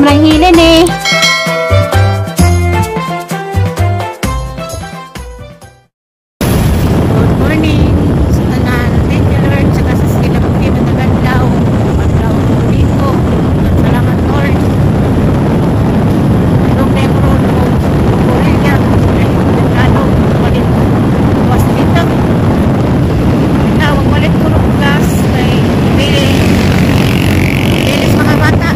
Ma'am Rahila eh. Good morning sa tanan. Thank you, Lord, sa sa sila pag nagaglaw. Paglaw dito. Salamat, Lord. Nung nebro nung Korea, nagkano, palit. Was dito. Tawag palit ko ng gas kay Bili. Bili sa mga bata.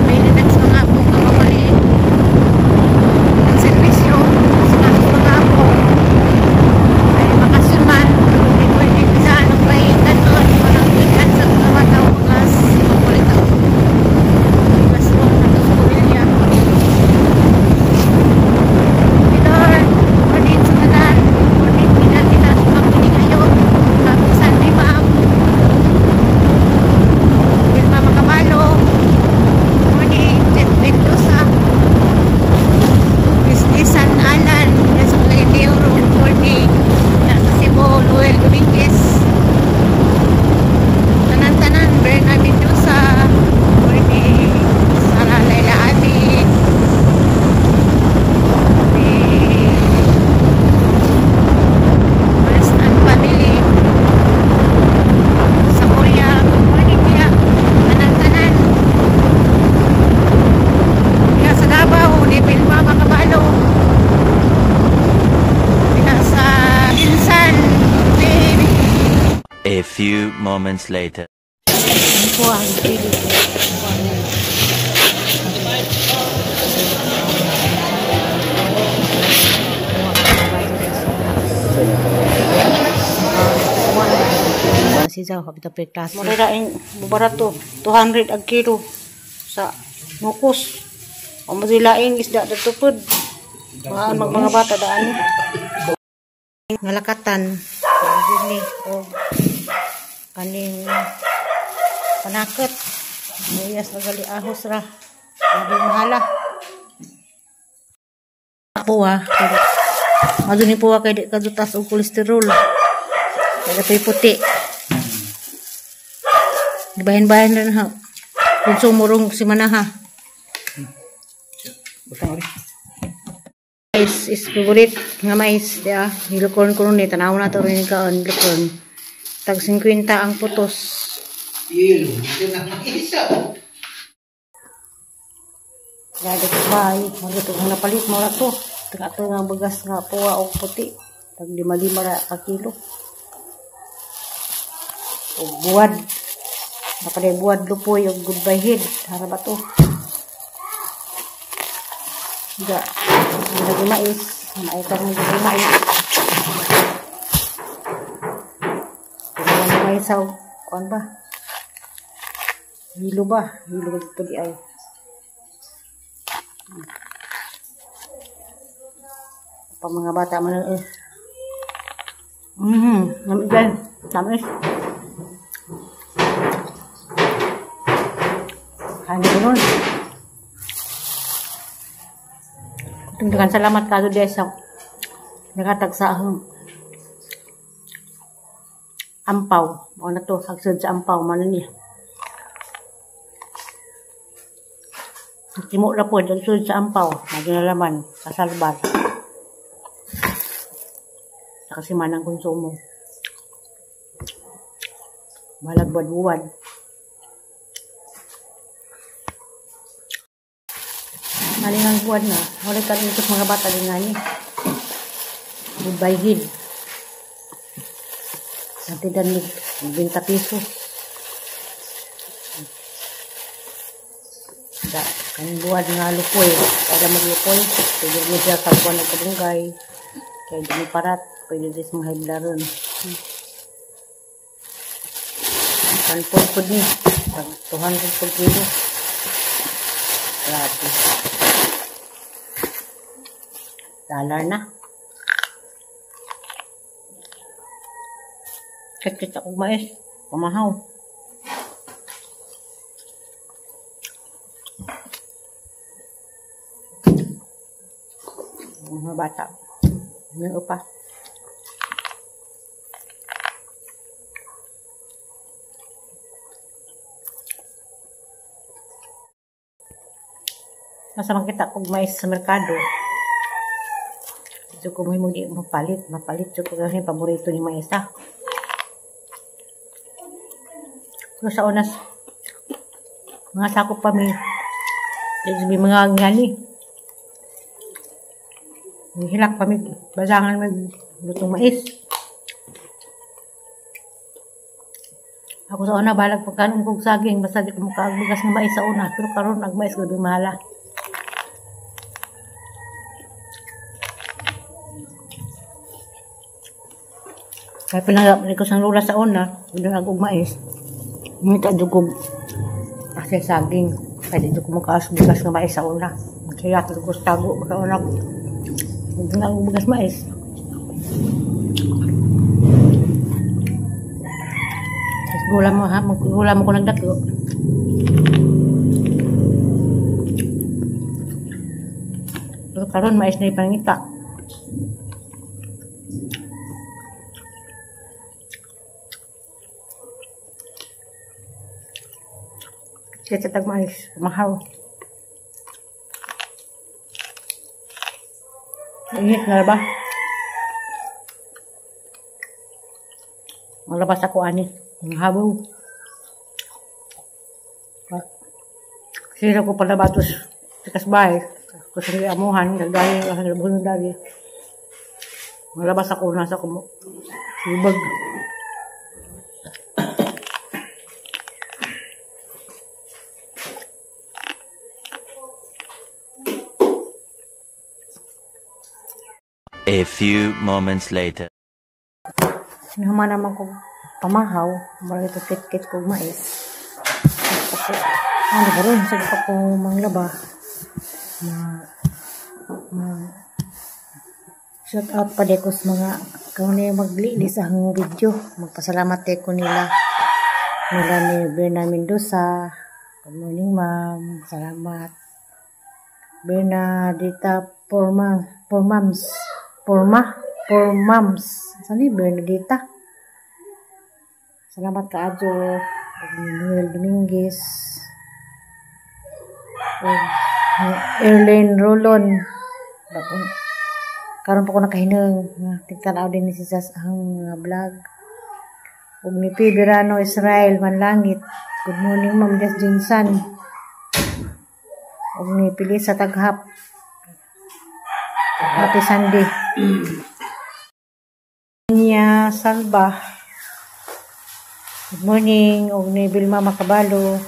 Bili na sa mga apo nga mapalit. Ang servisyo sa mga apo. Ay bakasyon man, hindi pwede sa ano pa tanon, walang ikan sa mga bata o gas, makulit ako. Gas ko, nato sa pamilya. Lord, morning sa tanan, morning kita kita, makinig kayo. Happy Sunday, ma'am. Vilma Makabalo. Morning, Jet Mendoza. Miss San Alan, nasa Cagayan de Oro, good morning. Nasa Cebu, Noel Dominguez. Tanan-tanan, Berna Mendoza, morning. Sara Laila Abi. Morning. West and family. Sa Korea, good morning kaya. Tanan-tanan. Kaya sa Davao, ni Pilma Makabalo. Kaya sa Insan, baby. A few moments later. Sisaw, kapita pre klase. Mura ing barato, 200 ang kilo sa Nukos. O madilaing isda dito pod. Mga mga bata daan. Ngalakatan. Dili o kaning panakot. Muyas na gali ahos ra. Grabe mahala. Puwa. Maduni puwa kay di kadutas og kolesterol. Kaya to'y puti. Bahin-bahin rin ha. Konsumo rong si Manaha. Mais is favorite nga mais. Di ah. Hilukorn ko ni. Tanaw na ito rin kaon. Hilukorn. Tag 50 ang putos. Lagi ko bay. Magito nga napalit mo na to. Taga nga bagas nga puwa og puti. Tag 5-5 ra ka kilo. Og buwad. Napaday buwad lupoy og goodbye head. Hara ba to? Ga. Lagi mais. Maay ka mo lagi mais. Pero mais sa kuan ba? Hilo ba? Hilo ba dito di ay? Pa mga bata man eh. Namigay. Tamis. Kain ko nun. Tungdagan salamat ka doon sa nakatag sa ahong ampaw. O na to, hagsad sa ampaw, man niya. Timo na po, hagsad sa ampaw. Maginalaman, kasalbar. Saka si Manang konsumo. Malagbad-buwad. Malingang buwan na. Wala ka rin mga bata din nga ni. Goodbye head. Natidan ni 20 pesos. Da, ang buwan nga lupoy. Kaya maglupoy. Pwede mo siya sa buwan ng kabunggay. Kaya di mo parat. Pwede din sa mga hiblaron. Panpon po ni. Pag 200 po kilo. Grabe. Dollar na. Kit-kit ako mais. Pamahaw. Mga bata. Ano pa? Basta makita kog mais sa merkado. Dito ko mo di mapalit, mapalit jud ko kasi paborito ni mais ha. Pero sa unas mga sakop pa mi. Dito may mga ngani. Hilak pa mi basangan mig lutong mais. Ako sa una balag pagkanon kog saging basta di ko makaagbigas ng mais sa una, pero karon ag mais grabe mahala. Kaya pinahirap ko sa lula sa una, hindi ako mais. Ngita jud kog asa saging, kaya di ko makaasbigas ng mais sa una. Kaya ko sa tago baka una hindi na ako bigas mais. Gula mo ha, gula mo ko nagdako. Pero karon mais na ipangita. Kaya tag mais, mahaw. Init na ba? Malabas ako ani. Ang habaw. Sino ko pala batos sa kasbay. Kasi amuhan, dahil ang labuhan ng dali. Malabas ako, nasa ko. Lubag. A few moments later. Sinuman naman ko pamahaw, mura ito kit-kit ko mais. Ano ba rin? Sige pa ko manglaba. Shout out pa de ko sa mga kung ano yung maglilis ang video. Magpasalamat de ko nila. Nila ni Berna Mendoza. Good morning, ma'am. Salamat. Bernadita Porma, Pormams. Porma? Pormams. Saan ni Bernadita? Salamat ka adyo. Noel Dominguez. Erlene Rolon. Karon pa ko nakahinang. Tigtanaw din ni si Sas ang mga vlog. Ug ni P. Verano Israel Manlangit. Good morning, Ma'am Jess Jinsan. Ug ni Pilisa Taghap. Happy Sunday. Nya Salba. Good morning, og ni Vilma Makabalo.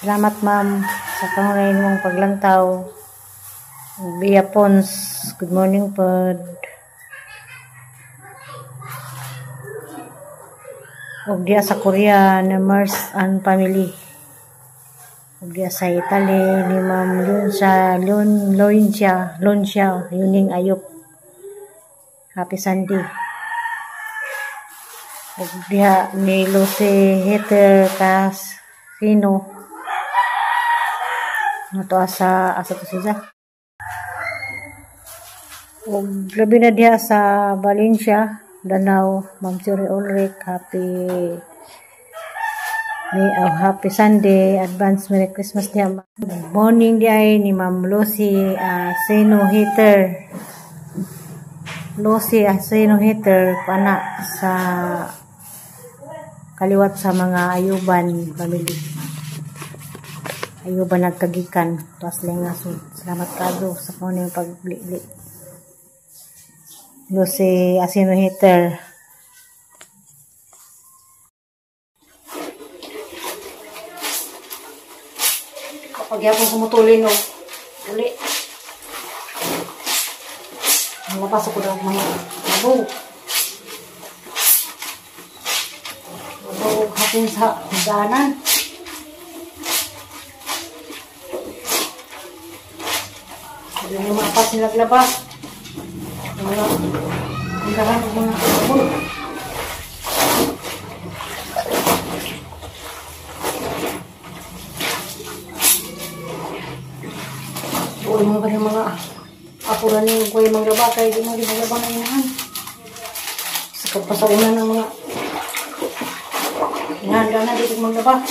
Salamat, ma'am, sa kanunay mong paglantaw. Bea Pons, good morning pod. Og diya sa Korea na Mars and family. Og diya sa Italy ni Ma'am Luncia, Luncia, Luncia, Yuning Ayop. Happy Sunday. Og diha ni Lucy Heather Casino. Nato asa asa to siya. Og labi na diha sa Valencia, Danao, Ma'am Siri Ulrich, happy ni oh, happy Sunday, advance Merry Christmas diha. Good morning diay ni Ma'am Lucy Sino Heather. Lucy Asino Heather pana sa kaliwat sa mga Ayuban family. Ayuban nagkagikan tuas lengasod. Salamat kado sa kuning pagbli-bli. Lucy Asino Heather. Kapag yapon kumutuli no. Uli. Napasok ko daw mga abo. Abo hapon sa daanan. Hindi na maapas nila naglabas. Mga tindahan ng mga abo. Uy, mga kanyang mga apura ni ko yung maglaba kay di mo di maglaba na inahan. Sa kapasaunan ng mga inahan na dito maglaba.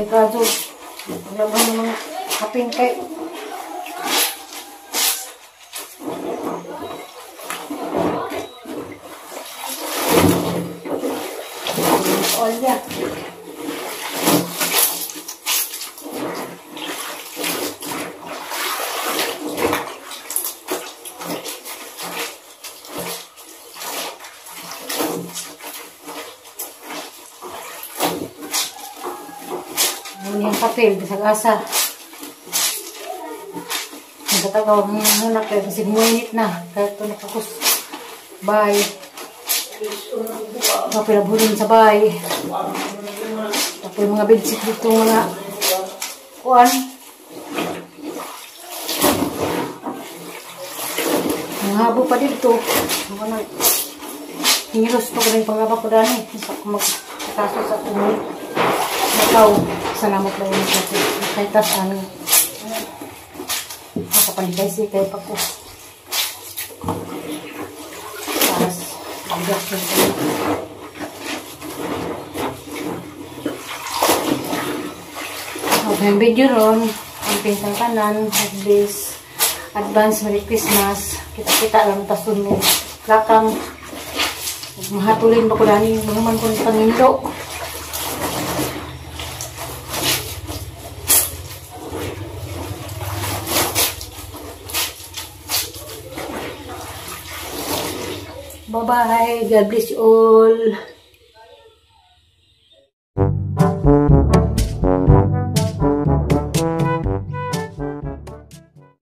Delikado. Laban ng mga kapin kay. Olha. Yung papel, bisag asa. Nagkatagaw muna kayo kasi muinit na. Kaya ito nakakus. Bye. Papel aburin sa bay. Tapos yung mga bedsheet dito mga kuan. Mga habo pa dito. Mga nag hingilos pa ko rin panglaba ko dani. Isa ko magkaso sa tumulit. Ikaw, salamat lang yung kasi kahit tas ang nakapaligay siya kay pa ko. Tapos, bigas ko. Okay, ang video ron, ang pintang kanan, advance, advance Merry Christmas, kita-kita lang tasun mo. Lakang, mahatulin ba ko dani, mga man ko ng pangindo. Bye-bye. God bless you all.